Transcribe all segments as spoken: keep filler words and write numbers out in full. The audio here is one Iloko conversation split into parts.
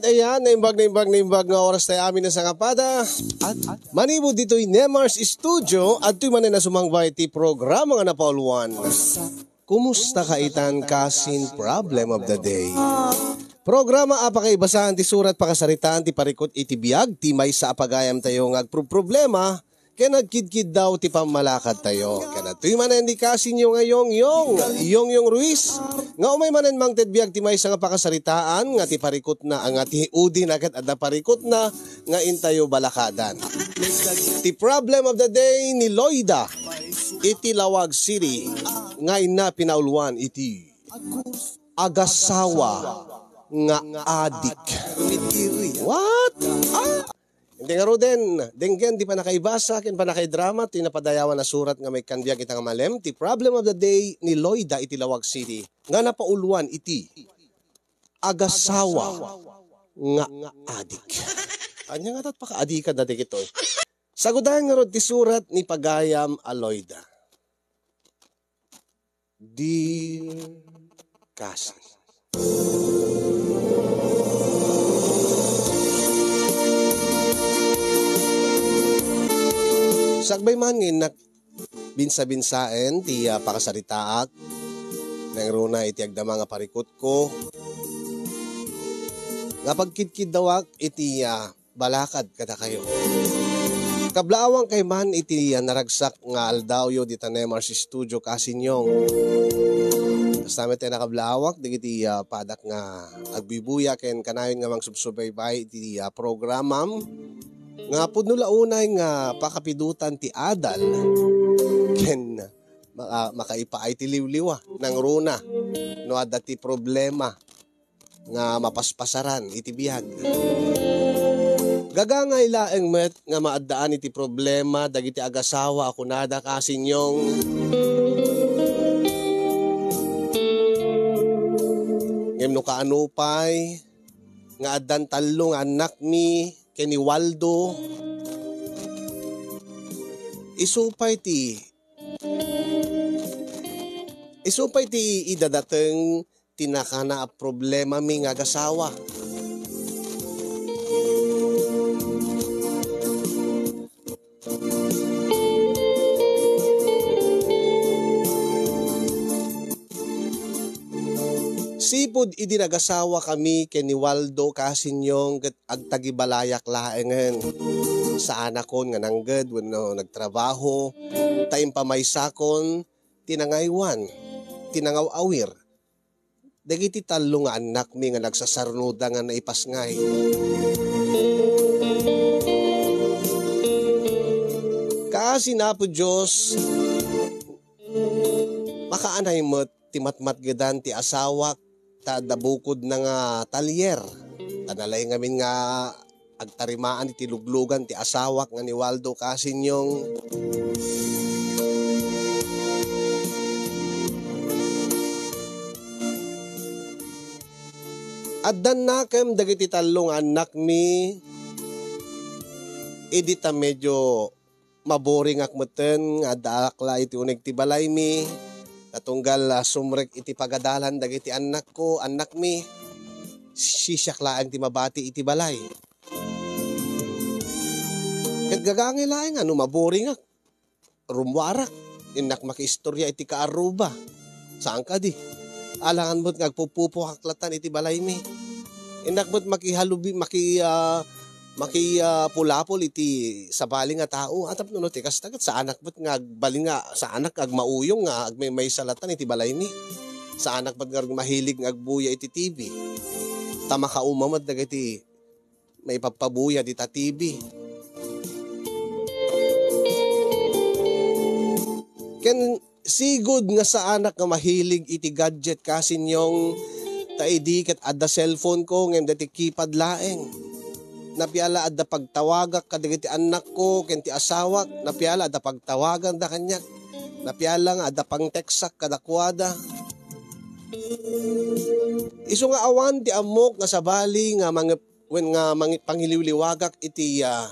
Ayan, naimbag, naimbag, naimbag nga oras tayo amin na sangapada. At manipud ditoy Nemar's Studio, adtoy manen a sumangbay ti programa nga napauluan. Kumusta ka itan kasin Problem of the Day? Programa a pakaibasaan ti surat pakasaritaan ti parikut iti biag ti maysa a pagayam tayo nga agproproblema ken agkidkiddaw ti pammalakad tayo. Ken adtoy manen di kasinyo nga Yongyong, Yongyong Ruiz, nga umay manen mangted biag ti maysa nga pakasaritaan nga ti parikutna, nga ti udina ket adda parikutna nga intayo balakadan. Ti Problem of the Day ni Loida iti Laoag City nga inna pinauluan iti agasawa nga adik. What? Ah! Iti ngaruden, denggen ti pannakaibasa ken pannakaidrama ti napadayawan a surat nga maikkan biag ita nga malem, ti Problem of the Day ni Loida iti Laoag City nga napauluan iti agasawa nga adik. Ania nga tat pakaadikan dagitoy? Sagudayen ngarud ti surat ni pagayam a Loida. Dear Cousin. Sakbay man nga innak binsa-binsaen ti, ah, pakasaritaak, nangruna iti agdama nga parikutko, nga pagkidkiddawak iti, ah, balakad kadakayo. Kablaawang kay man iti, ah, naragsak nga aldawyo dita Nemar's Studio, Kasinyong. Kasta met ti nakablawak dagiti, ah, padak nga agbuybuya ken kanayon nga mangsubsubaybay iti, ah, programam nga pudno la unay nga pakapidutan ti adal ken maka-, makaipaay ti liwliwa nangruna no adda ti problema nga mapaspasaran iti biag. Gagangay laeng met nga maaddaan iti problema dagiti agasawa a kunada, Kasinyong. Ngem no kaano pay nga addan tallo nga annakmi ken ni Waldo, isu pay ti, isu pay ti idadateng ti nakana a problemami nga agasawa. Sipud idi nagasawakami ken ni Waldo, Kasinyong, ket agtagibalayak laengen. Saanakon nga nangged wenno nagtrabaho, ta impamaysakon ti nangaywan, ti nangaw-awir dagiti tallo nga annakmi nga nagsasarnuda nga naipasngay. Kaasi ni Apo Dios, makaanay met ti matmatgedan ti asawak, ta adda bukodna nga talyer. Ta nalaing ngamin nga agtarimaan iti luglugan ti asawak nga ni Waldo, Kasinyong. Addannakem dagiti tallo nga annakmi, idi ta medio maboringak metten nga addaak la iti uneg ti balaymi. Natunggal, ah, sumrek iti pagadalan dagiti annakko, annakmi, sisiak laeng ti mabati iti balay. Ket gagangay laeng nga no maboringak, rummuarak, innak makiistorya iti kaarruba. Saan kadi? Alangan met nga agpupupokak latan iti balaymi. Innak met makihalubi, maki-, ah, maki-, ah, pulapol iti sabali nga tao. Tapno no ti kasta ket saanak met nga agbalin nga saanak agmauyong nga agmaymaysa latan iti balaymi. Saanak met nga mahilig nga agbuya iti T V. Ta makauma met dagiti maipappabuya dita T V. Ken sigud nga saanak nga mahilig iti gadget, Kasinyong, ta idi ket adda cellphone ko ngem dati keypad laeng. Napiala adda pagtawagak kadagiti annakko ken ti asawak, napiala adda pagtawaganda kaniak. Napiala nga adda pangteksak kadakuada. Isu nga awan ti ammok nga sabali nga mangep-, wen nga mangi-, pangiliwliwagak iti, ah,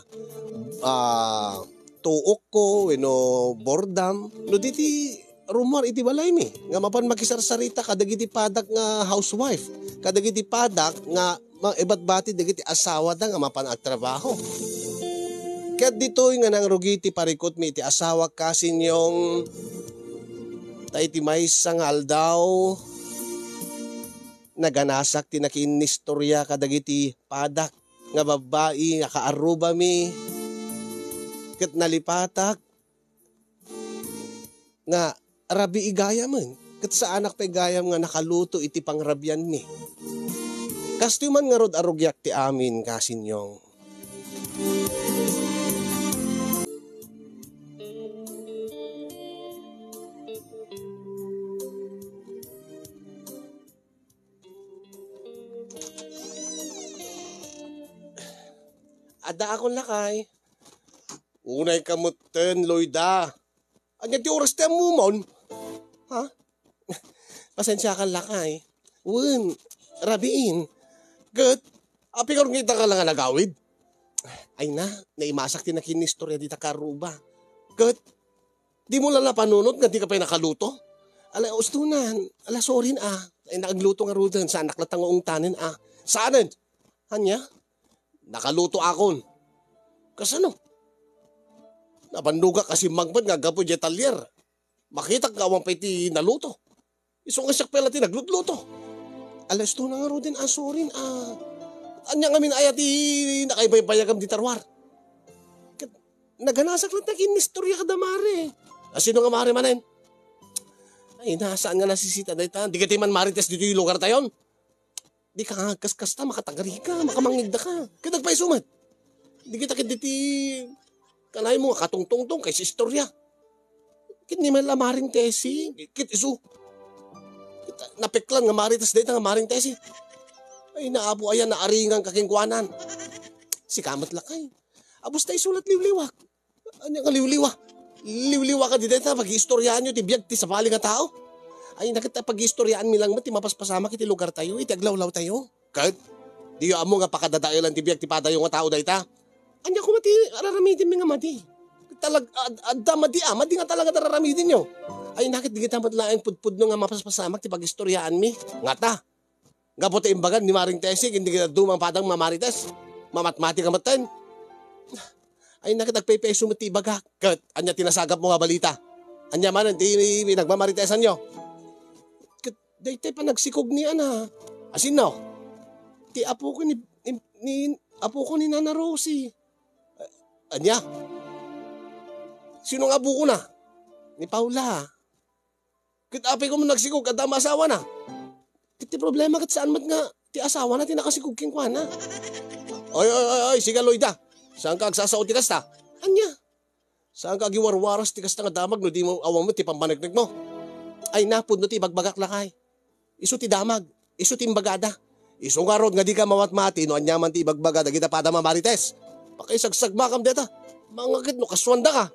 ah, tuokko wenno bordam. No diti rummuar iti balaymi nga mapan makisarsarita kadagiti padak nga housewife, kadagiti padak nga maibatbati dagiti asawada nga mapan agtrabaho. Ket ditoy nga nangrugi ti parikutmi iti asawak, kasinyong, ta iti maysa nga aldaw, naganasak ti nakiinnistoria kadagiti padak nga babbai nga kaarrubami, ket nalipatak nga rabii gayamen, ket saanak pay gayam nga nakaluto iti pangrabianmi. Kastoy man ngarud a rugiak ti amin, kasinyong. Addaakon, lakay. Unay ka metten, Loida. Ania ti oras ti ammomon? Ha? Pasensiakan, lakay. Wen, rabiin. Ket, apay ngarud nga ita ka la nga nagawid? Ay na, naimasak ti nakinistorya dita kaarruba. Ket, dimo la napanunot nga dika pay nakaluto? Ala, ustonan. Ala, sorry na. Ay, naagluto ngaruden. Saanak latta nga ungtanen, a. Saanen? Ania? Nakalutoakon. Kasano? Nabannogak a simmangpet nga aggapu idiay talyer. Makitak nga awan pay ti naluto. Isu nga siak pay la ti naglutluto. Ala, ustonan ngaruden, a, sorry, a. Ania ngamin aya ti nakaibaybayagam dita ruar? Ket naganasak latta nga inistorya kada mare. A, sino nga mare manen? Ay na, saan nga nasisita dayta? Dika ti man marites ditoy lugartayon? Dika nga agkaskasta, makatagarika, makamangngegdaka. Ket agpayso met. Dagita ket ditoy kanaymo nga katungtungtong ket istorya. Ket ni man la Maring Tessie, ket isu. Ket napeklan nga marites dayta nga Maring Tessie. Ay, naapo aya, naaringanka kenkuana. Sika met lakay. A, basta isu la ti liwliwak. Ania nga liwliwa? Liwliwa kadi dayta, pag-iistoryaanyo ti biag ti sabali nga tao. Ay, na ket pag-iistoryaanmi lang met ti mapaspasamak iti lugartayo, iti aglawlawtayo. Ket, diyo ammo nga pakadadaelan ti biag ti padayo nga tao dayta. Ania koma ti araramidenmi nga madi? Talag-, ad-, adda madi, a, madi nga talaga ti araramidenyo. Ay, na ket dagita met laeng pudpudno nga mapaspasamak ti pag-istoryaanmi. Ngata, gapu ta imbagan ni Maring Tessie ken dagiti dadduma nga padang mamarites. Mamatmatika metten. Ay, na ket agpaypayso met ti ibagak. Ket, ania ti nasagapmo nga balita? Ania manen ti nagmamaritesanyo? Ket, daytoy panagsikog ni ana. A, sino? Ti apoko ni, ni, ni apoko ni Nana Rosie. Ania? Sino nga apokona? Ni Paula. Ket apay koma nagsikog, adda met asawana. Ket ti problema ket saan met nga ti asawana ti nakasikog kenkuana. Oy, oy, oy, oy, sika, Loida. Saanka agsasao ti kasta? Ania? Saanka agiwarwaras ti kasta nga damag no di mo awan met ti pampaneknekmo? Ay, napudno ti ibagbagak, lakay. Isu ti damag, isu ti imbagada. Isu ngarud nga dika mamatmati no ania man ti ibagbaga dagita pada mamarites. Pakaisagsamakam dayta. Mangaket no kasuandaka.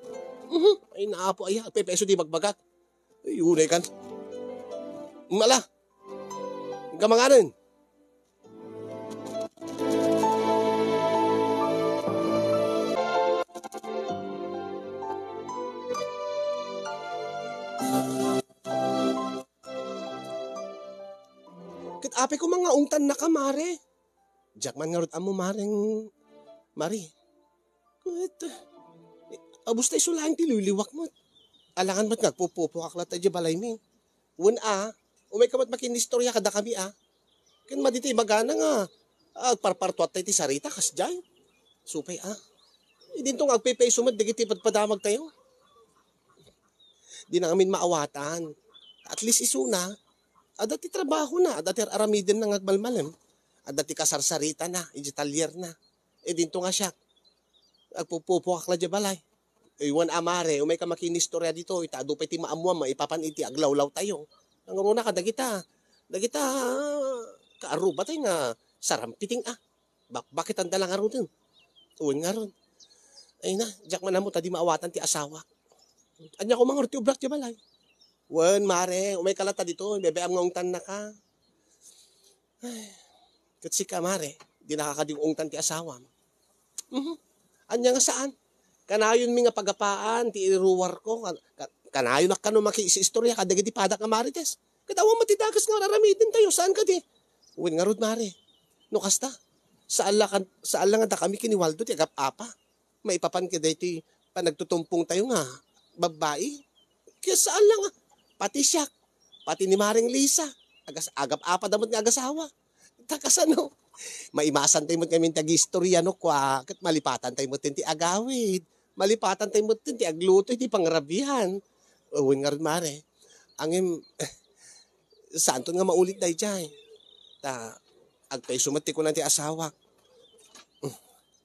Mhm. Ay, naapo aya, agpaypayso ti ibagbagak. Ay, unay kan. Mala. Kamanganen. Ket apay koma nga ungtannaka, mare? Diak man ngarud ammo, Maring Mari. Ket, a, basta isu laeng ti liwliwak met. Alangan met nga agpupupokak latta idiay balaymi. Wen a, umayka met makinistorya kadakami a. Ken madi ti ibagana nga, a, agparpartuatta iti sarita, kasdiay. Supay a. Idinto nga agpaypayso met dagiti padpadamagtayo. Dina ngamin maawatan. At least isuna, adda ti trabahona, adda ti ar-aramidenna nga agmalmalem. Adda ti kasarsaritana, idiay talyerna. Idinto nga siak, agpupupokak la idiay balay. Ay, wen a, mare, umayka makinistorya ditoy, ta adu pay ti maammoam maipapan iti aglawlawtayo. Nangruna kadagita, dagita kaarrubatayo nga sarampiting a. Bakbakitanda la ngaruden. Wen ngarud. Ay na, diak man ammo ta di maawatan ti asawak. Ania koma ngarud ti ubrak idiay balay? Wen, mare, umayka latta ditoy, bay-am nga ungtannaka. Ay, ket sika, mare, dinaka kadi ungtan ti asawam. Mhm. Ania nga saan? Kanayonmi nga pagapaan ti iruarko, kan-, kan-, Kanayon a kano makiistorya kadagiti padak nga Marites. Ket awan met ti dakes nga ar-aramidentayo, saan kadi? Wen ngarud, Mare. No kasta, saan la kan-, saan la nga dakami ken ni Waldo ti agap-apa. Maipapan kadaytoy panagtutumpongtayo nga babbai. Ket saan la nga, pati siak, pati ni Mareng Lisa, agas-, agap-apa da met nga agasawa. Ta kasano? Maimasantayo met ngamin ti agistorya no kua, ket malipatantay met ti agawid. Malipatantay met ti agluto iti pangrabian. Wen ngarud, Mare. Ngem, saanton nga maulit daydiay. Ta, agpayso met ti kuna ti asawak.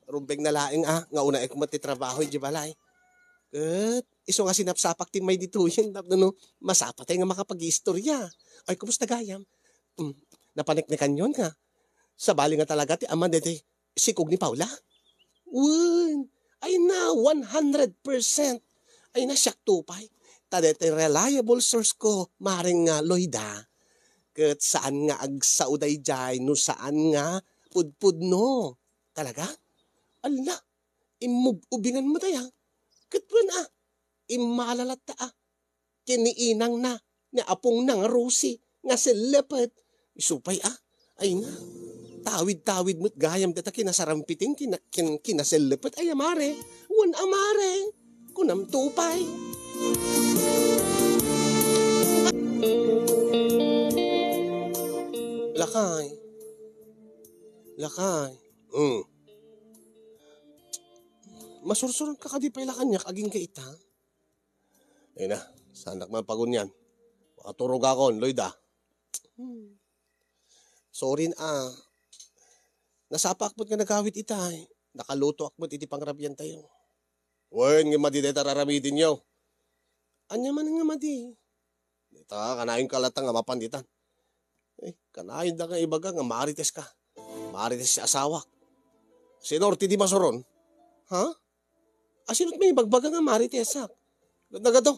Rumbeng na laeng a, nga unaek met ti trabaho iti balay. Ket, isu nga sinapsapak ti may ditoyen, tapno no, masapatay nga makapag-istorya. Ay, kumusta gayam? Mm, napaneknekanyon nga. Sabali nga talaga ti ama deti sikog ni Paula? Wen, ay na, one hundred percent. Ay na, siak to pay. Ta deti reliable source ko, Mareng nga Loida. Ket saan nga agsao daydiay no saan nga pudpudno. Talaga? Alla, immub-ubingan met aya. Ket wen a, immalalat ta a. Ken ni inangna, ni apongna nga Rosie, nga sellepet. Isu pay a, ay na. Tawid-tawid met gayam deta kinasarampiting, kina-, kin-, kinasellepet. Ay, a Mare, wen a Mare, kunam to pay. Lakay. Lakay. Hmm. Masursuron ka kadi pay la kaniak agingga ita? Ay na, saanak man pagunian. Makaturogakon, Loida. Hmm. Sorry a. Nasapaak met nga nagawid ita, eh. Nakalutoak met iti pangrabiantayo. Wen, nga madi dayta ar-aramidenyo. Ania man nga madi? Dita, kanayon ka latta nga mapan ditan. Eh, kanayon da nga ibaga nga Marites ka. Marites ti asawak. Sinor ti di masuron? Ha? Asino ti mangibagbaga nga Maritesak? Nagado.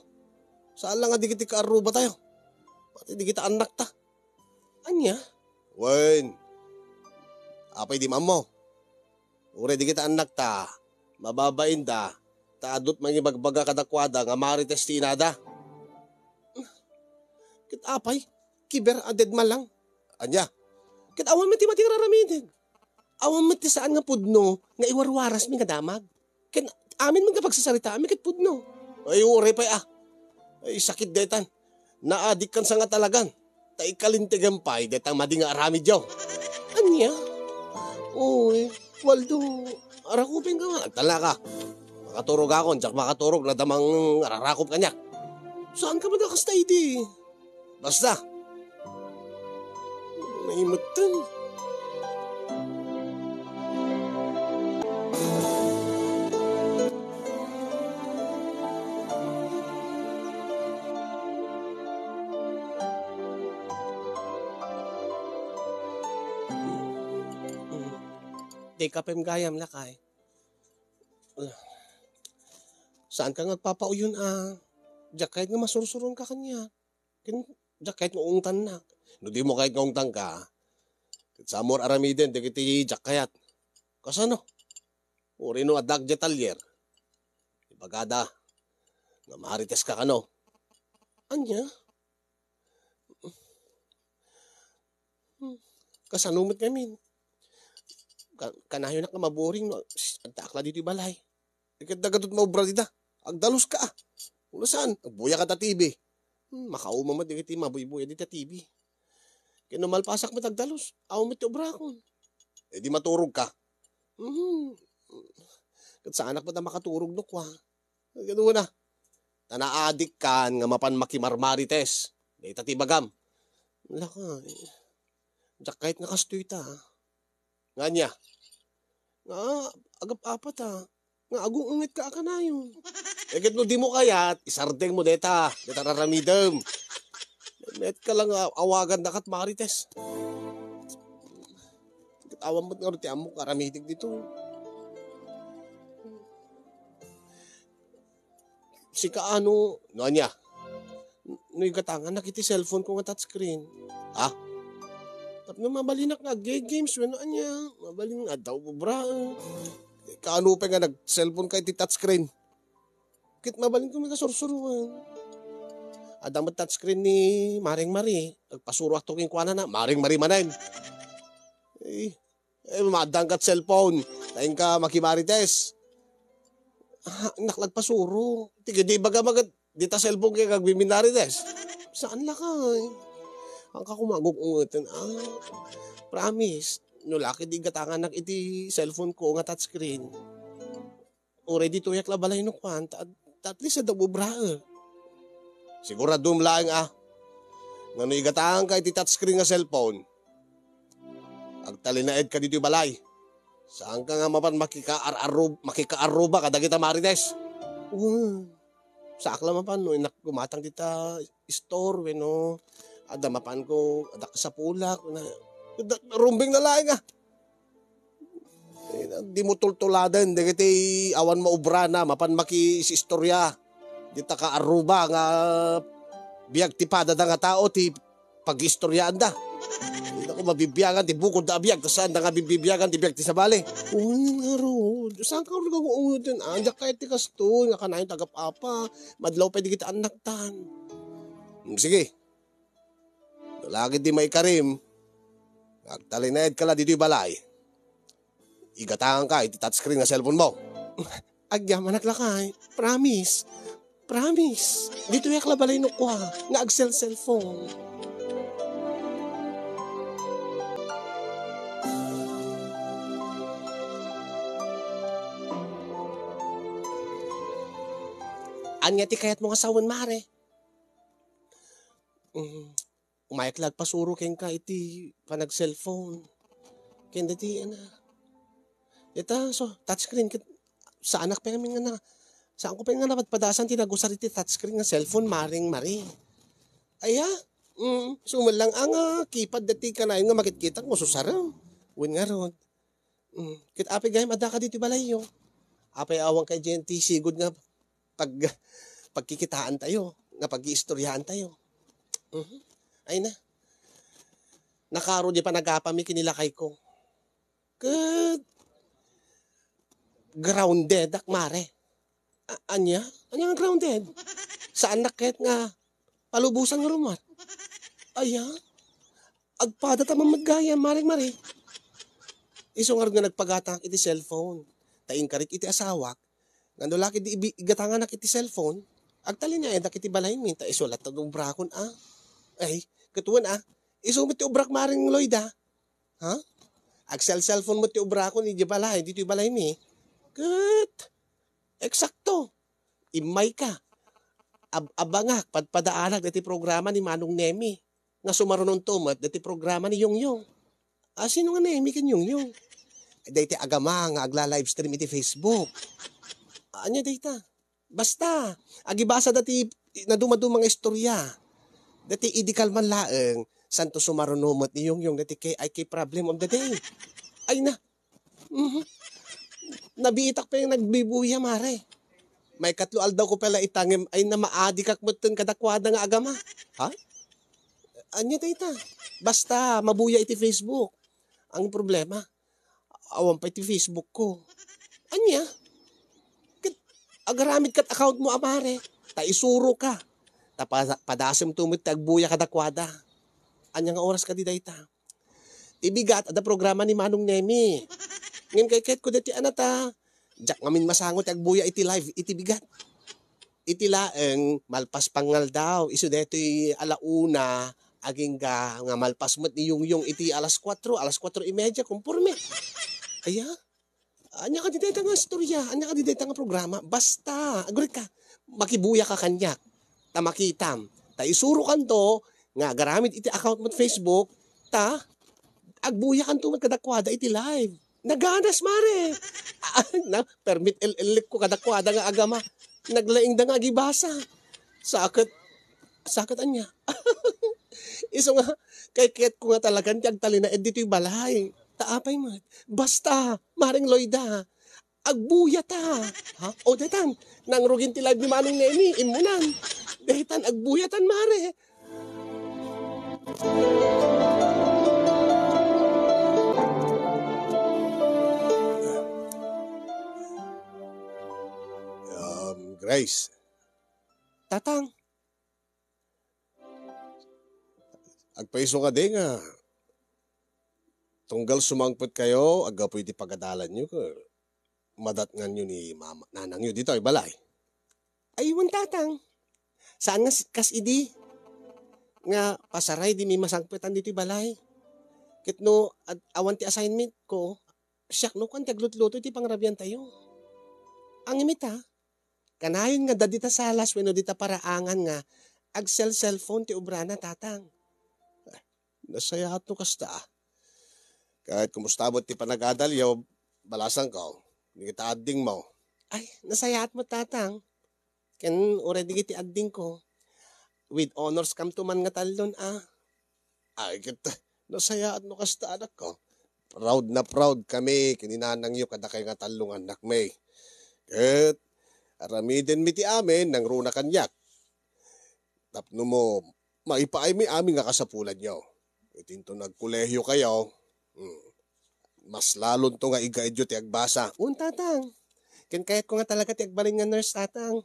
Saan lang nga digiti kaarrubatayo. Pati digiti annakta. Ania? Wen. Apay di maammo? Uray digiti annakta, mababainda, ta adut mangibagbaga kadakuada nga Marites ti inada. Ket apay, kiber a dead man lang. Ania? Ket awan met ti madi nga ar-aramiden. Awan met ti saan nga pudno nga iwarwarasmi nga damag. Ken amin met nga pagsasaritaami ket pudno. Ay, uray pay a. Ay, sakit daytan. Naadikkan sa nga talagan. Ta ikalintegan pay dayta madi nga aramidyo. Ania? Oy, Waldo, arakupen ka nga. Agtalna ka. Makaturog akon, diak makaturog, nadamang ararakop kaniak. Saan ka man a kasta idi? Basta. Naimetten. Di ka pem gayam, lakay. Saan ka nga agpapauyon a? Diak kayat nga masursuron ka kaniak. Ken diak kayat nga ungtannak. No dimo kayat nga ungtanka, ket saanmo ar-aramiden dagiti diak kayat. Kasano? Uray no addaak diay talyer, ibagada nga Marites ka kano. Ania? Hmm. Kasano met ngamin? Ka-, kanayonak nga maburing no addaak la ditoy balay. Ket dagadot maubra dida. Agdalus ka, a. Ulo saan, agbuya ka ta T V. Hmm, makauma met dagiti mabuybuya dita T V. Ket no malpasak met agdalus, awan met ti ubrakon. E di maturog ka. Mhm. Ket saanak met a makaturog no kua. Ket una, ta naadikkan nga mapan makimarmarites. Dayta ti ibagam. Lakay. Diak kayat nga kastoy ta. Nga ania? Nga agap-apa ta. Nga agung-unget ka a kanayon. E ket no dimo kayat, isardengmo dayta, dayta ar-aramidem. Met ka lang nga awagan dakat Marites. Ket awan met ngarud ti ammok nga aramidek ditoy. Sika ano, no ania? No igatanganak iti cellphone ko nga touchscreen. Ha? Tapno mabalinak nga ag-games wenno ania, mabalin nga adda ubraen. Kaano pay nga nag-cellphone ka iti touchscreen? Ket mabalin ko nga sursuroen. Adda met touchscreen ni Maring Marie. Agpasuroakto kenkuana na, Maring Marie manen. Eh, eh, maaddaanka cellphone. Ta inka makimarites. Ah, nak lagpasuro. Ti, di baga magat, dita cellphone kay agbiminarites. Saan lakay? Ang kakumagog ungeten, ah. Promise. No laki di gatanganak iti cellphone ko nga touchscreen. Uray ditoyak la balay no kuan, ta, ta at least adda ubraek. Siguradom laeng a, nga no igatanganka iti touchscreen nga cellphone, agtalinaedka ditoy balay. Saanka nga mapan makikaar-arrub-, makikaarruba kadagita marites. Wow. Saak la mapan no innak gumatang dita store wenno adda mapan ko, adda kasapulak, na, da-, rumbeng na laeng a. Eh, di mo tultuladen dagiti awan maubrana, mapan makiistorya. Dita kaarruba nga biag ti padada nga tao ti pagistoryaanda. Dita ko mabibiagan ti bukod da a biag, ta saanda nga bibiagan ti biag ti sabali. Uy, ngarud. Saan ka nga unguten? Andiak kayat ti kastoy, nga kanayon tagap-apa. Madlaw pay digiti annaktan. Hmm, sige. No lagi di maikarim, agtalinaedka la ditoy balay. Igatanganka iti touchscreen nga cellphone mo. Agyamanak lakay. Promise. Promise. Ditoyak la balay no kua nga agcell-cellphone. Ania ti kayatmo nga sawen, Mare? Mm, umayak la agpasuro kenka iti panag-cellphone. Ken dati, ana. Ita, so, touchscreen, ket saanak pay ngamin nga na, saanko pay nga napadpadasan ti nagusar iti touchscreen nga cellphone, Maring Mari. Aya, mm, sumelang a nga keypad dati kanayon nga makitkitak mo susarem. Wen ngarud. Mm, ket apay gayam addaka ditoy balayyo? Apay awan kay diay ti sigud nga pag-, pagkikitaan tayo, nga pag-iistoryahan tayo? Mhm. Ay na. Nakaro di panagapami kinilakay ko. Ket grounded ak, Mare. A-, ania? Ania nga grounded? Saannak ket nga palubosan nga rumar. Aya? Agpada ta man met gayam, Maring Mari. Isu ngarud nga nagpagatangak iti cellphone. Ta inkarik iti asawak, nga no laki di ibi-, igatanganak iti cellphone, agtalinaedak iti balaymi, ta isu latta ti obrakon, a. Ay, ket wen, a. Isu met ti obrak, Maring Lloyd, a. Ha? Agcell-cellphone met ti obrakon idiay balay, ditoy balaymi. Ket, eksakto. Immayka. Ab-, abangak, padpadaanak daytoy programa ni Manong Nemi. Nga sumarunonto met daytoy programa ni Yongyong. A, sino nga Nemi ken Yongyong? Daytoy agama nga agla-livestream iti Facebook. Ania dayta? Basta, agibasa dati nadumaduma nga istorya. Dati idi kalman laeng, santo sumaruno met ni Yongyong dati K I K problem of the day. Ay na. Mhm. Nabiitak pay nga nagbibuya, Mare. Maikatlo aldaw ko pay la ita ngem ay na maadikak metten kadakuada nga agama. Ha? Ania dayta? Basta, mabuya iti Facebook. Ang problema, awan pay ti Facebook ko. Ania? Ket agaramid kat account mo, a Mare. Ta isuroka. Ta pa-, padasemto met ti agbuya kadakuada. Ania nga oras kadi dayta? Ti bigat, adda programa ni Manong Nemi. Ngem kayatko daytoy a nata, diak ngamin masango ti agbuya iti live, iti bigat. Iti laeng, malpas pangngaldaw, isu daytoy a la una, agingga nga malpas met ni Yongyong iti alas kuatro, alas kuatro y media, konporme. Aya? Ania kadi dayta nga istorya? Ania kadi dayta nga programa? Basta, agurayka, makibuyaka kaniak. Ta makitam. Ta isurokanto nga agaramid iti account mo iti Facebook, ta agbuyakanto met kadakuada iti live. Naganas, Mare. Ah, na, permit el-, elek ko kadakuada nga agama. Naglaingda nga agibasa. Saket, saket ania? Isu nga, kayatko nga talagan ti agtalinaed ditoy balay. Ta apay met? Basta, Maring Loida, agbuyata. Ha? O, detan, nangrugin ti live ni Manong Nemi, immunan. Detan, agbuyatan, Mare. Um, Grace. Tatang. Agpayso kadi nga tunggal sumangpetkayo, aggapu iti pagadalanyo, ket madatnganyo ni mama, nanangyo ditoy balay. Ay, wen, tatang. Saan nga si-, kas idi nga pasaray di mi masangpetan ditoy balay. Ket no ad-, awan ti assignment ko, siak no kuan ti aglutluto iti pangrabiantayo. Ngem ita, kanayon nga adda dita salas wenno dita paraangan nga agselselpon ti obrana, tatang. Nasayaat no kasta. Ket kumusta met ti panagadalyo, balasangko, dagita addingmo? Ay, nasayaat met, tatang. Ken uray dagiti addingko, with honors kamto man nga tallon a. Ay, ket nasayaat no kasta, anakko. Proud na proud kami ken ni nanangyo kadakay nga tallo nga annakmi. Ket aramidenmi ti amin nangruna kaniak. Tapno mo, maipaaymi amin nga kasapulanyo. Iti inton agkolehiokayo, hmm, mas lalonto nga igaedyo ti agbasa. Wen, tatang. Ken kayatko nga talaga ti agbalin nga nurse, tatang.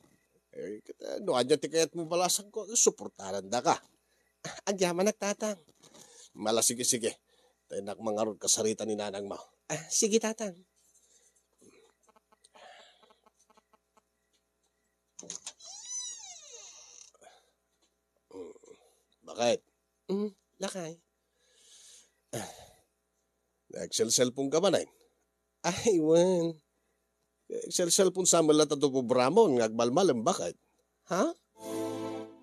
Eh, ket, no ania ti kayatmo, balasangko, suportarandaka. Agyamanak, tatang. Ala, sige, sige. Tayo nak mangarud kasarita ni nanangmo. Ah, sige, tatang. Hmm. Bakit? Hmm, lakay. Nagselselpon ka manen? Ay, wen. Nagselselpon sa met latta ti programon nga agmalmalem, bakit? Ha?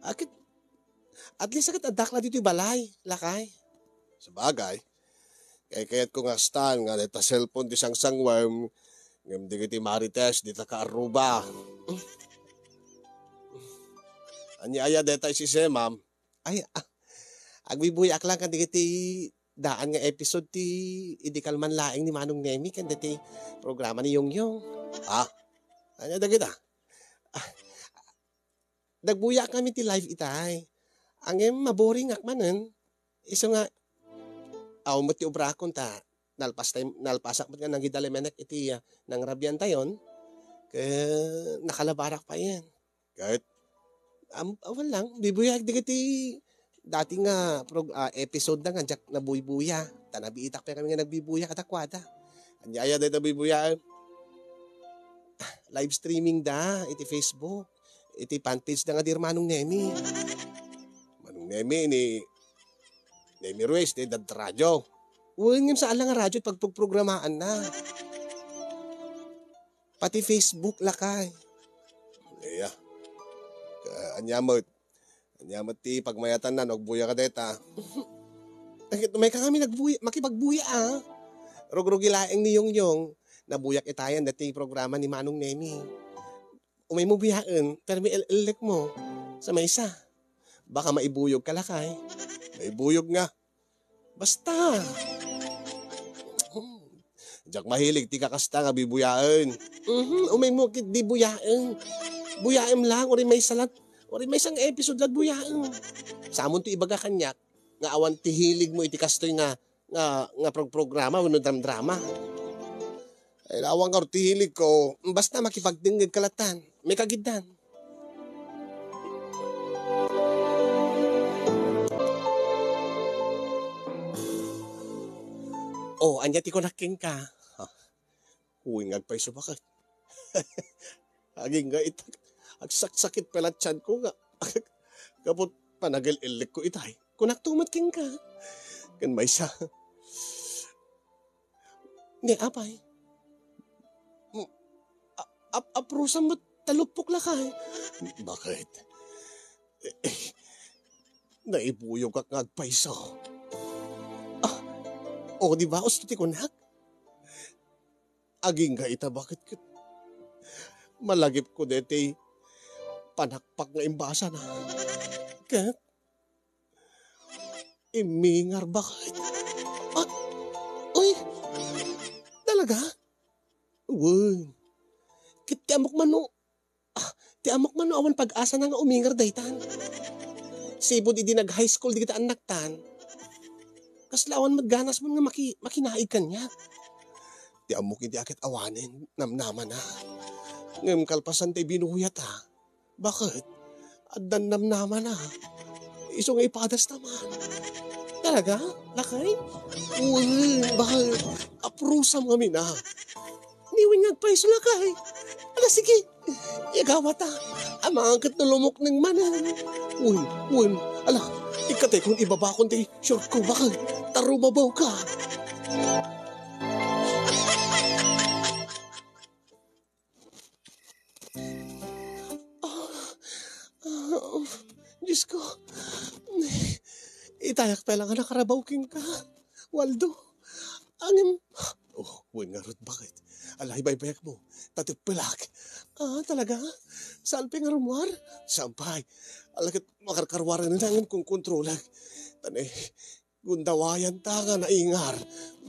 Akit, at least akit addak la ditoy balay, lakay. Sabagay, kaykayatko nga kastan nga dayta cellphone ti sangsangwem, ngem dagiti marites dita kaarruba. Ania aya dayta isisemam? Ay, ah, agbibuyaak lang kadagiti daan nga episode ti idi kalman laeng ni Manong Nemi ken dayta programa ni Yongyong. Ha? Ania dagita? Ah, nagbuyaak kami ti live itay. Ngem maboringak manen. Isu nga, awan met ti obrakon ta nalpas tay, nalpasak met nga nanggidalemenek iti, ah, nangrabiantayon. Ket nakalabarak payen. Ket, am-, awan lang, bibuyaak dagiti dati nga prog-, ah, episode na nga diak nabuybuya. Ta nabiitak pay kami nga nagbibuya kadakuada. Ania aya dayta buybuyaen? Ah, live streaming da iti Facebook. Iti fan page da nga di Manong Nemi. Manong Nemi ni Nemi Ruiz, ti dadta radio. Wen, ngem saan la nga radio ti pagprogramaanna. Pati Facebook, lakay. Iya. Ka-, ania met? Ania met ti pagmayatanna no agbuya ka dayta? Ay, umay ka kami nagbuya, makipagbuya, ah. Rugrugi laeng ni Yongyong, nabuyak itayan dayta programa ni Manong Nemi. Umaymo buyaen, permi el-, ellekmo. Sa maysa. Baka maibuyog ka, lakay. Maibuyog nga. Basta. Diak mahilig ti kakasta nga bibuyaen. Mhm, umaymo ket di buyaen. Buyaem lang, uray maysa lat-, uray maysa nga episode lat buyaen. Samonto ibaga kaniak nga awan ti hiligmo iti kastoy nga nga, nga prog-, programa wenno dram-drama. Ay, awan ngarud ti hilig ko, basta makipagdengngeg ka latan. May kagiddan. Oh, ania ti kunak kenka? Ha? Uy, nga agpayso, bakit? Agingga ita, agsaksakit pay la ti tianko nga, gapu ti panagil-illik ko itay. Kunakto met kenka. Ken maysa. Ne, apay. Mm, a-, ap-, aprusam met ta luppok lakay. Bakit? Eh, eh, naibuyogak nga agpayso. Ah, o, di ba? Usto ti kunak? Agingga ita, bakit ket malagipko daytoy panakpak nga imbasana. Ket immingar, bakit? Ah, uy! Talaga? Wen. Ket ti ammok man no, ah, ti ammok man no awan pag-asana nga umingar daytan. Sipud idi nag-high school dagiti annaktan, kasla awan met ganasmon nga maki-, makinaig kaniak. Ti ammok iti aket awanen, namnamana. Ngem kalpasan ti binuyat, a. Bakit? Addan namnamana. Isu nga ipadasta man. Talaga, lakay? Wen, bakit? Aprusam ngamin, a. Ni wen nga agpayso, lakay. Ala, sige. Igawata. Amangan ket no lumukneng manen. Wen, wen. Ala, ikkatekon ibabakon ti short ko, bakit? Ta rubabaw ka. Ah, ah, Diyos ko. Itayak pay lang a nakarabaw kenka, Waldo. Angem. Oh, wen ngarud, bakit? Ala, ibaybayak mo. Tatipelak. Ah, talaga? Saan pay nga rummuar? Saan pay? Ala, ket makarkarwaran na angem kung kontrolak. Tane, Gundawayanta nga naingar.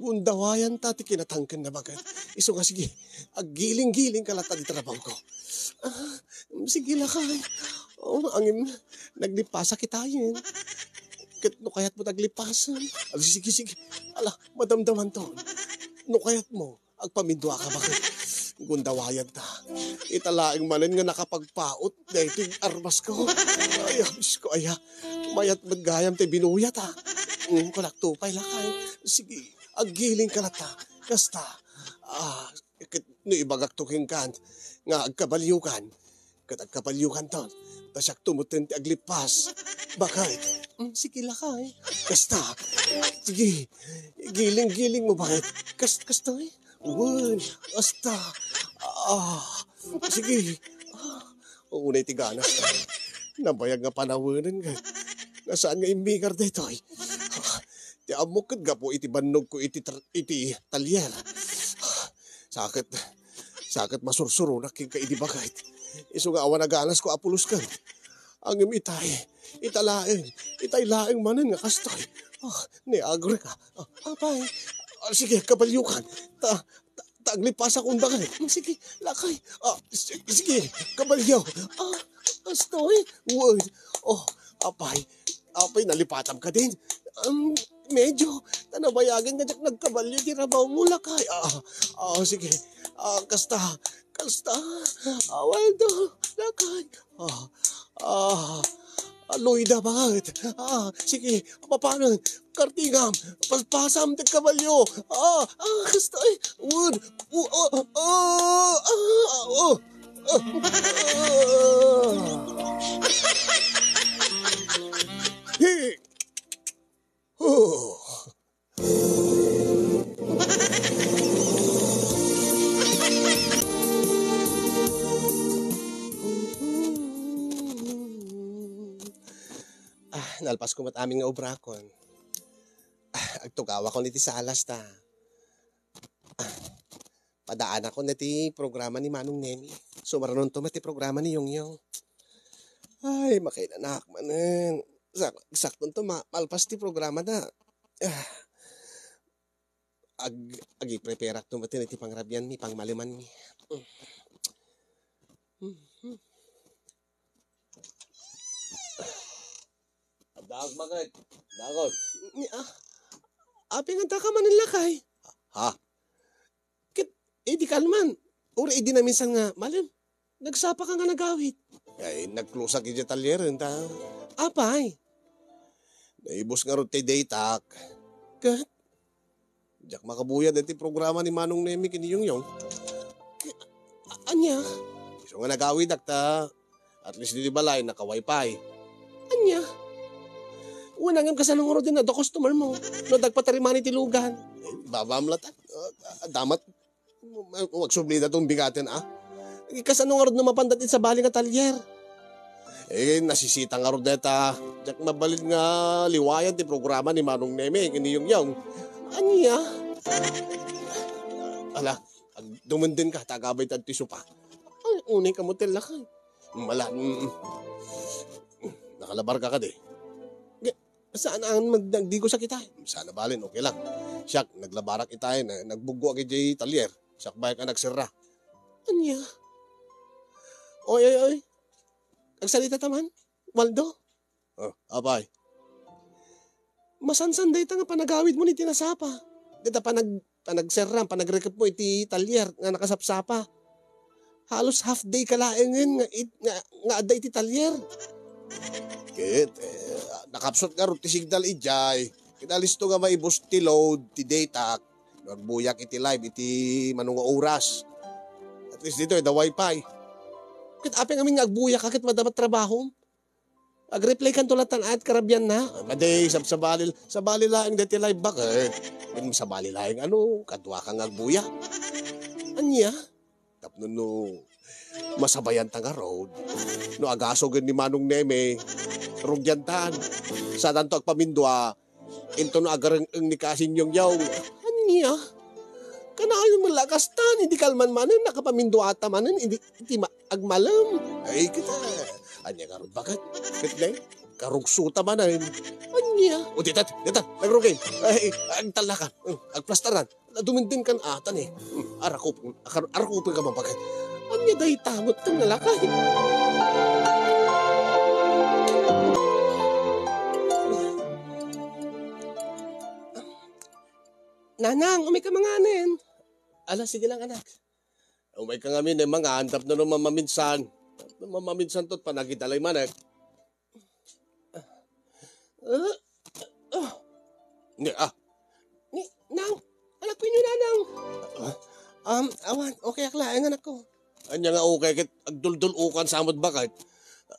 Gundawayanta ti kinatangken na baket. Isu nga sige, aggiling-giling ka latta di trabaho ko. Ah, sige lakay. Oh, angin, naglipasak itayen. Ket no kayat mo taglipasen. Ah, sige, sige. Ala, madamdaman to. No kayat mo, agpamindua ka baket. Gundawayanta. Ita laeng manen nga nakapagpaut daytoy armas ko. Ay, abis ko, aya. Mayat met gayam ti binuyat, a. Mm, kunak to pay lakay. Sige, aggiling ka latta. Kasta. Ah, ket no ibagak to kenkan nga agkabaliokan. Ket agkabaliokan ton. Ta siak to metten ti aglipas. Bakit? Mm, sige lakay. Kasta. Sige. Giling-giling mo bakit? Kas-, kasta, eh. Wen, asta. Ah, sige. Ah, unay ti ganas. Nabayag nga panawenen nga. Nasaan nga immigar daytoy? Ah, ti ammok ket gapu iti bannog ko iti tr-, iti talyer. Ah, saket, saket masursuronak kenka idi baket. Isu nga awan a ganas ko a pulos ken. Ngem itay, ita laeng, itay laeng manen nga kastoy. Ah, ni agrek, ah. Ah, apay. Ah, sige, kabaliokan. Ta, ta, ta aglipasak undangan. Sige, lakay. Ah, si-, sige, kabalio. Ah, kastoy. Uy. Oh, apay. Apay, nalipatam ka din. Um, medyo, ta nabayagen nga diak nagkabalio ti rabaw mo, lakay. Ah, ah, sige. Ah, kasta, kasta. Ah, Waldo, lakay. Ah, ah, Loida, bakit? Ah, sige, papanan? Kartingam, paspasam ti kabalio. Ah, ah, kasta, eh, wood. Oh, oh, oh, ah, oh, ah, ah. Hey! Oh. Ah, nalpas ko met amin nga obrakon. Ah, agtugawakon iti salas ta. Ah, padaanakon iti programa ni Manong Nemi. Sumaranon to met ti programa ni Yongyong. Ay, makainanak manen. Sak-, sakton to ma-, malpas ti programa na. Ah. Ag-, agipreparak to met iti pangrabianmi, pangmalemanmi. Addaak, bakit? Dakol. Ni, ah, apay nga adda ka manen lakay? Ha? Ket, idi kalman, uray idi naminsan nga malem, nagsapa ka nga nagawid. Ay, nagklusak iti talyeren ta. Apay? Naibus ngarud ti datak. Ket? Diak makabuyat iti programa ni Manong Nemi ken ni Yongyong. Ki-, a-, ania? Isu nga nagawidak ta, at least, di balay, naka-wifi. Ania? Wen, ngem kasano ngarud din adda customer mo? No, dagpatariman iti lugan. Eh, babam la ta. Ah, ah, damat. Agsubli da tong bigaten, ah. Kasano ngarud no mapandat iti sabali nga talyer? Eh, nasisita ngarud deta. Diak mabalin nga liwayan ti programa ni Manong Neme ken ni Yongyong. Ania? Ala, agdumenden ka, tagabay ta ti sopa. Ay, unay ka mo ti lakay. Mala, mm, mm. Nakalabar ka kadi? Saan ang mag-, nagdigosak itay? Saan a balin, okay lang. Siak, naglabarak itay, na, nagbuggoak idiay talyer. Siak bayak a nagserra. Ania? Oy, oy, oy. Agsalita ta man, Waldo? Oh, apay? Masansan dayta nga panagawid mo ni tinasapa. Dayta panag-, panagserram, panagrekep mo iti talyer nga nakasapsapa. Halos half day ka laengen nga it-, nga, nga adda iti talyer. Ket, eh, nakapsut ngarud ti signal idiay. Ket alisto nga maibus ti load ti data, no agbuyak iti live iti mano nga oras. At least ditoy, adda wifi. Ket apay ngamin nga agbuyak ket madama trabahom? Ag-reply kanto latta, at karabian na. Madi, sab-, sabali, sabali laeng dayta live baket. Ket sabali laeng ano, kaduaka nga agbuyak. Ania? Tapno no masabayanta ngarud. No agaso ken ni Manong Neme, rugiantan. Saantanto agpamindua, intono agareng-eng ni Kasin Yongyaw. Ania? Kanayon met la kasta, idi kalman manen, nakapaminduata manen, idi, idi ma-, agmalem. Ay, kita. Ania ngarud baket? Ket ne, karugsuta manen. Ania? O, dita, dita, nagrugin. Ay, agtallakan. Agplastaran. Dumindin kan atan eh. Hmm, arakup-, akar-, arakupen ka mabagat. Anya dayta met ken nalakay. Nanang, umay ka manganen. Ala, sige lang, anak. Umay ka ngamin, eh, mangan, tapno no mamaminsan. Tapno mamaminsan to't panagidalay manek. Ah, ah. Ni, ah. Ni, Nang, anak ko inyo, Nanang. Ah? Um, awan, okay ak laeng, anak ko. Anya nga okay ket agduldul-okan sa met baket?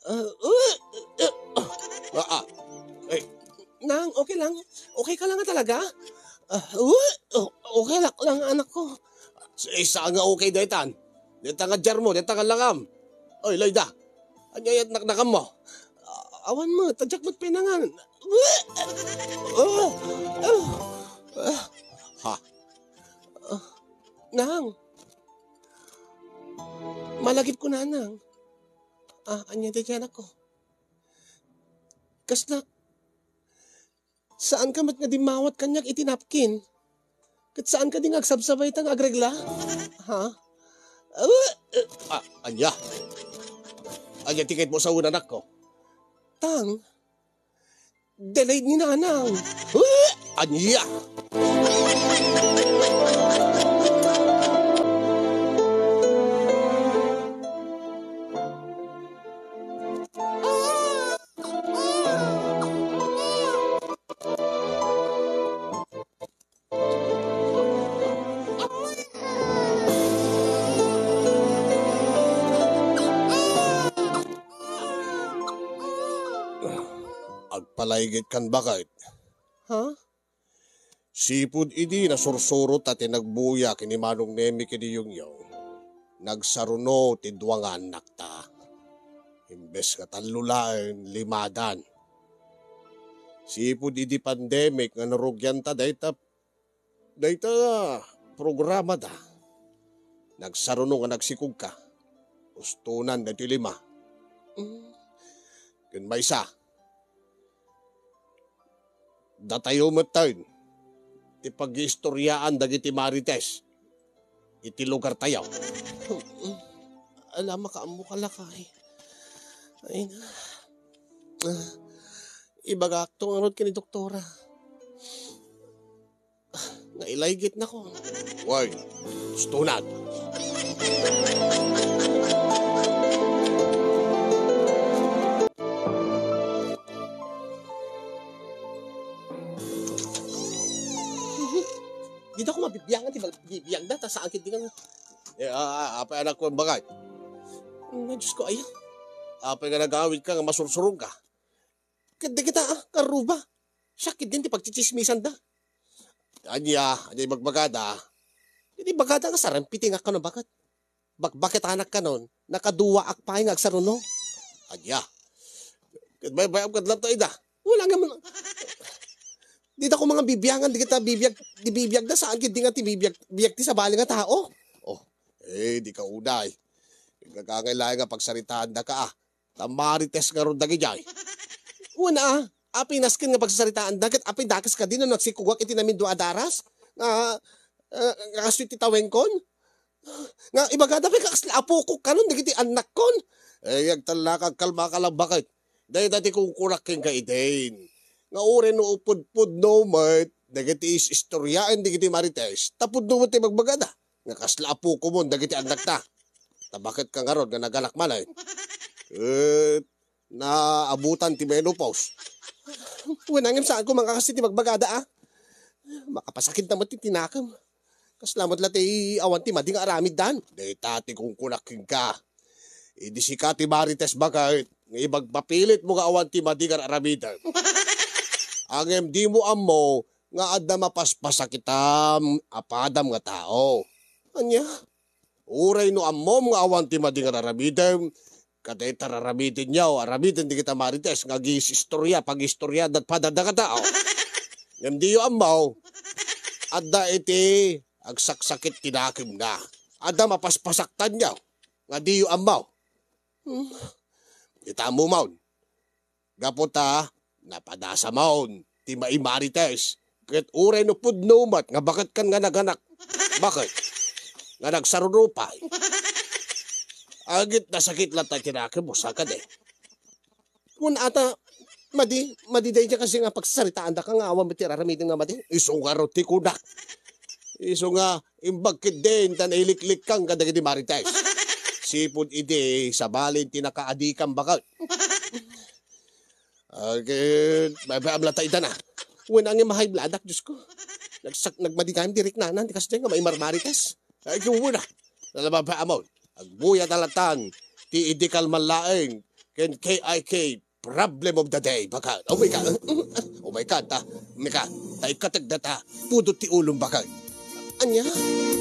Ah, uh, uh, ah, ah. Eh. Nang, okay lang? Okay ka lang nga talaga? Ah, uh, uh, okay lang, lang, anak ko. Sa, sa nga okay daytan. Dayta nga jarmo, dayta nga langam. Oy, Loida. Anya yat naknakam mo? Ah, awan mo, tadyak mo't pinangan. Ah, ah, ah. Ha? Ah, Nang. Malagip ko, Nanang. Ah, anya dayta, anak ko? Kasla, saan ka met nga dimmawat kaniak iti napkin? Ket saan ka di nga agsabsabay ta nga agregla? Ha? Ah, anya? Anya ti kayat mo sawen, anak ko? Tang, delayed ni Nanang. Ah, anya? Agpalaygit kan baket. Ha? Sipud idi nasursurot a ti nagbuya ken ni Manong Nemi ken ni Yongyong, nagsaruno ti dua nga annakta. Imbes nga tallo laeng, limadan. Sipud idi pandemic nga narugianta dayta, dayta programada, nagsaruno nga nagsikog ka. Ustonan daytoy lima. Mm. Ken maysa, datayo metten ti pagiistoriaan dagiti Marites iti lugartayo. Ala, makaammo ka lakay. Ay na. Ah, ibagakto ngarud ken ni doktora. Nga ilaygitnakon. Wen, ustonan. Dida ko mabibiangan ti bal-, bibiyagda, ta saan ketdi nga. Eh, ah, ah, apay anak ko ang bagay? Nga, Diyos ko, aya. Apay nga nagawid ka nga masursurong ka? Ket dagita, ah, karuba. Siak ketdin ti pagtsitsismisanda. Ania, ania ibagbagada? Iti bagada nga sarang pitingak kano baket. Bakbaketanak kanon, nakaduaak pay nga agsaruno. Ania. Ket baybayam kad latta ida. Wala nga man. Dida ko nga bibiangan, dagita bibiyag, di bibiyagda, saan ketdi nga ti bibiyag, biyag ti sabali nga tao. Oh, eh, di ka uday. Nagkakangay laeng nga pagsaritaandaka, ah. Ta Marites ngarud dagidiay. Wen a, apay nasken nga pagsasaritaanda ket apay dakes kadi no nagsikugak iti namindua a daras? Nga, eh, nga kastoy ti tawengkon? Nga ibagada pay nga kasla apokok kanon dagiti annakkon? Eh, agtallaka, kalmaka lang baket. Dayta ti kunkunak kenka idin. Nga uray no pudpudno met dagiti is-istoriaen dagiti Marites, ta pudno met ti bagbagada nga kasla apokomon dagiti annakta. Ta baket ka ngarud nga naganak manen? Ket naabutan ti menopause. Wen, ngem saanko mangkakasi ti bagbagada, a. Makapasakit na met ti tinakem. Kasla met la ti awan ti madi nga aramiddan. Dayta ti kunkunak kenka. Idi sika ti Marites baket, nga ibagpapilitmo nga awan ti madi nga aramidem. Ngem dimo ammo nga adda mapaspasakitam a padam nga tao. Ania? Uray no ammom nga awan ti madi nga aramidem, kadayta aramidenyo, aramiden dagita Marites nga agisistorya, pagistorya, dat padada nga tao. Ngem diyo ammo, adda iti agsaksakit ti nakemna. Adda mapaspasaktanyo nga diyo ammo. Hmm. Ita mo maun. Gapu ta, napadasa maun ti maimarites. Ket uray no pudno met nga baket kan nga naganak. Baket? Nga nagsarurupay. Agit nasakit latta ti nakemo, sakadi. Kun ata, madi, madi dayta kasi nga pagsaritaandaka nga awan met ti aramidem nga madi. Isu ngarud ti kunak. Isu nga, imbag ketdin ta nailiklikkang kadagiti marites. Sipud idi, sabali ti nakaadikam baket. Agin, babaam latta ita na. Wen, ngem ma-high blood ak, Diyos ko. Nagsak-, nagmadi gayam ti riknana, ti kasdiay nga maimarmarites. Ay, kuwuna. Nalababa amon. Agbuyat a latan, ti idi kalman laeng, ken K I K, problem of the day, baket. Oh my God. Oh my God, ta. Mika, ta ikateg data, pudot ti ulom, baket. Ania?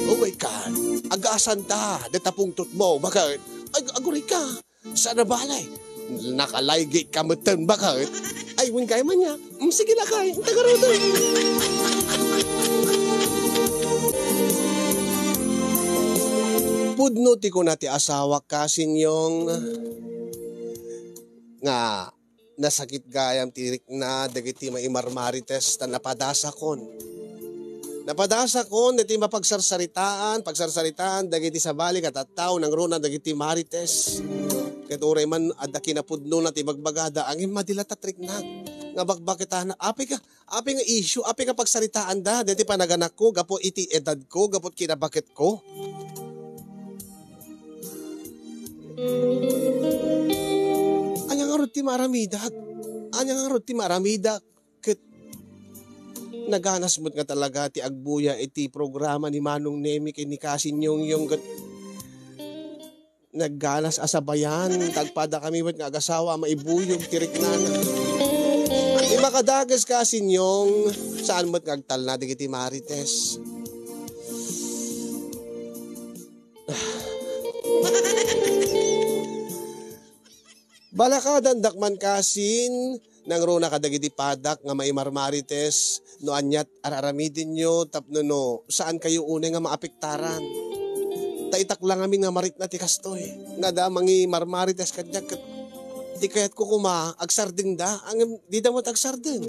Oh my God. Agasan ta, data pungtot mo, baket. Ag-, aguray ka. Sana balay. Nakalaygit ka metten, baket. Ay, wen kay man niya. Mm, sige na kay. Tagaruto. Pudno ti kuna ti asawak, Kasinyong, nga nasakit gayam ti rikna dagiti maimarmarites ta napadasakon. Napadasakon dagiti mapagsarsaritaan, pagsarsaritaan dagiti sabali nga tattao nangruna dagiti marites. Ket uray man adda kinapudnona ti bagbagada, ngem madi latta ti rikna nga bagbaketana. Apay ka, apay nga issue, apay nga pagsaritaanda dagiti panaganakko gapu iti edadko, gapu kinabaketko. Ania ngarud ti maaramidak? Ania ngarud ti maaramidak? Ket naganas met nga talaga ti agbuya iti programa ni Manong Nemi ken ni Kasinyongyong ket nagganas a sabayan, ta agpadakami met nga agasawa a maibuyog ti riknana. Ti makadakes, Kasinyong, saan met nga agtalna dagiti marites. Balakadandak man, Kasin, nangruna kadagiti padak nga maimarmarites no aniat ar-aramidenyo tapno no saankayo unay nga maapektaran. Ta itak la ngamin nga marikna ti kastoy, nga adda mangimarmarites kaniak ket ti kayatko koma agsardengda, ngem dida met agsardeng.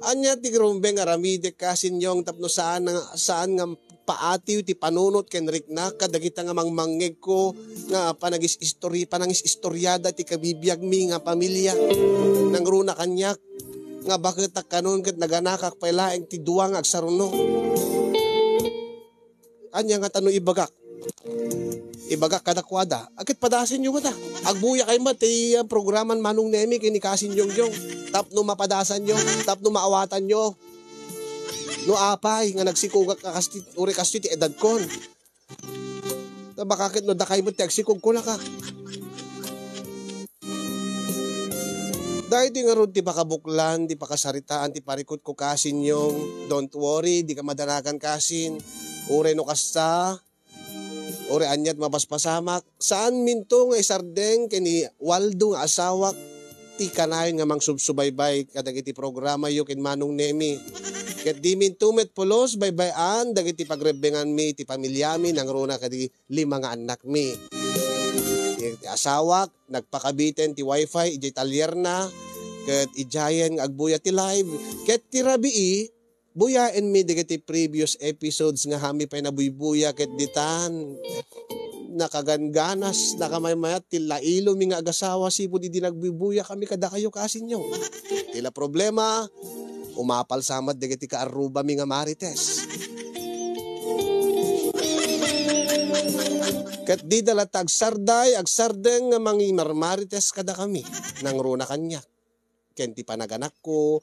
Ania ti rumbeng aramidek, Kasinyong, tapno saan nga, saan nga paatiw ti panunot ken riknak kadagita nga mangmangngegko nga panagis-istori-, panangis-istoriada ti kabibiagmi nga pamilia. Nangruna kaniak nga baketak kanon ket naganakak pay laeng ti dua nga agsaruno. Ania ngata no ibagak? Ibagak kadakuada, a ket padasenyo met a. Agbuyakay met ti, ah, programan Manong Nemi ken ni Kasin Jongjong tapno mapadasanyo, tapno maawatanyo. No apay nga nagsikogak a kasti, uray kastoy ti edadkon. Ta baka ket no dakay met ti agsikogko, naka. Daytoy ngarud ti pakabuklan, ti pakasaritaan, ti parikutko, Kasin Yong. Don't worry, dika madanagan, Kasin. Uray no kasta, uray aniat mapaspasamak, saanminto nga isardeng ken ni Waldo nga asawak ti kanayon nga mangsubsubaybay kadagiti programayo ken Manong Nemi. Ket diminto met pulos baybay-an dagiti pagrebbenganmi ti pamiliami nangruna kadi lima nga annakmi. Ti, ti asawak, nagpakabiten ti wifi idiay talyerna, ket idiayen nga agbuya ti live. Ket ti rabii, buyaenmi dagiti previous episodes nga haanmi pay nabuybuya ket ditan. Nakagangganas, nakamaymayat ti lailomi nga agasawa sipud idi nagbuybuyakami kadakayo, Kasin Yong. Ti la problema, umapal sa met dagiti kaarrubami nga marites. Ket dida latta agsarday, agsardeng nga mangimarmarites kadakami, nangruna kaniak. ken ti panaganakko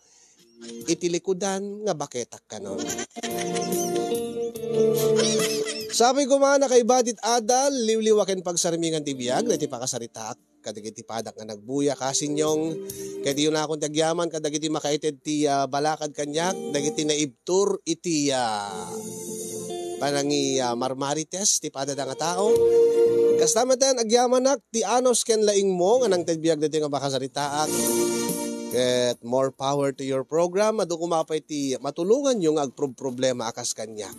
iti likudan nga baketak kanon. Sapay koma, nakaiba ti adal, liwliwa ken pagsarmingan ti biag, dagiti pakasaritaak kadagiti padak nga nagbuya, kasinyong, ket dayonakon ti agyaman kadagiti makaited ti, ah, balakad kaniak, dagiti naibtur iti, ah, panangi, ah, marmarites ti padada nga tao. Kasta met, agyamanak ti anus ken laingmo nga nangted biag daytoy nga pakasaritaak. Ket more power to your program. Adu koma pay ti matulonganyo nga agproproblema a kas kaniak.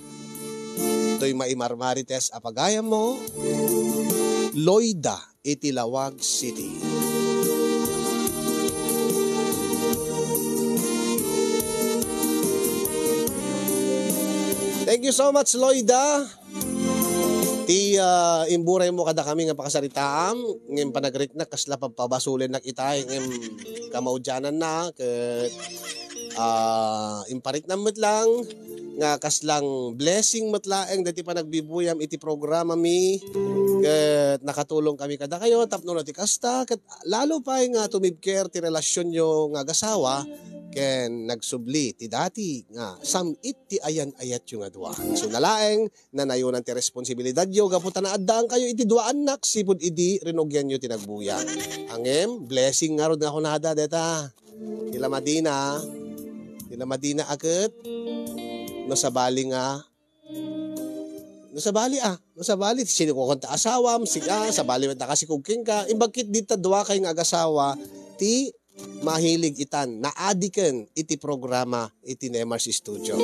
Toy maimarmarites a pagayammo, Loida iti Laoag City. Thank you so much, Loida. Ti, ah, imburay mo kada kami nga pakasaritaam, ngem panagriknak kasla pagpabasolennak itay, ngem kamaudiananna, ket, ah, impariknam met lang nga kaslang blessing met laeng dagiti panagbibuyam iti programa mi, ket nakatulong kami kadakayo tapno no ti kasta, ket lalo pay nga tumibker ti relasionyo nga agasawa, ken nagsubli ti dati nga sam-it ti ayan-ayatyo nga dua. Isuna laeng, nanayonan ti responsibilidadyo gapu ta naaddaankayo iti dua a annak sipud idi rinugianyo ti nagbuya. Ngem, blessing ngarud nga kunada deta. Ti la madina, ti la madina a ket, no sabali nga, no sabali, ah, no sabali, sino ko kanta asawam, sika, sabali met nakasikog kenka, imbag ket dita duakay nga agasawa, ti mahilig itan, naadiken iti programa iti Nemar's Studio.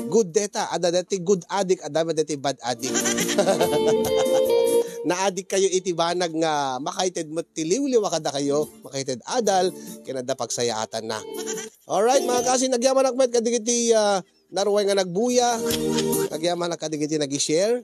Good deta, adda deti good addict, adda met deti bad addict. Naadikkayo iti banag nga makaited met ti liwliwa kadakayo, makaited adal, ken adda pagsayaatanna. Alright, mga kasin, agyamanak met kadagiti, ah, narway nga nagbuya, agyamanak kadagiti nag-share.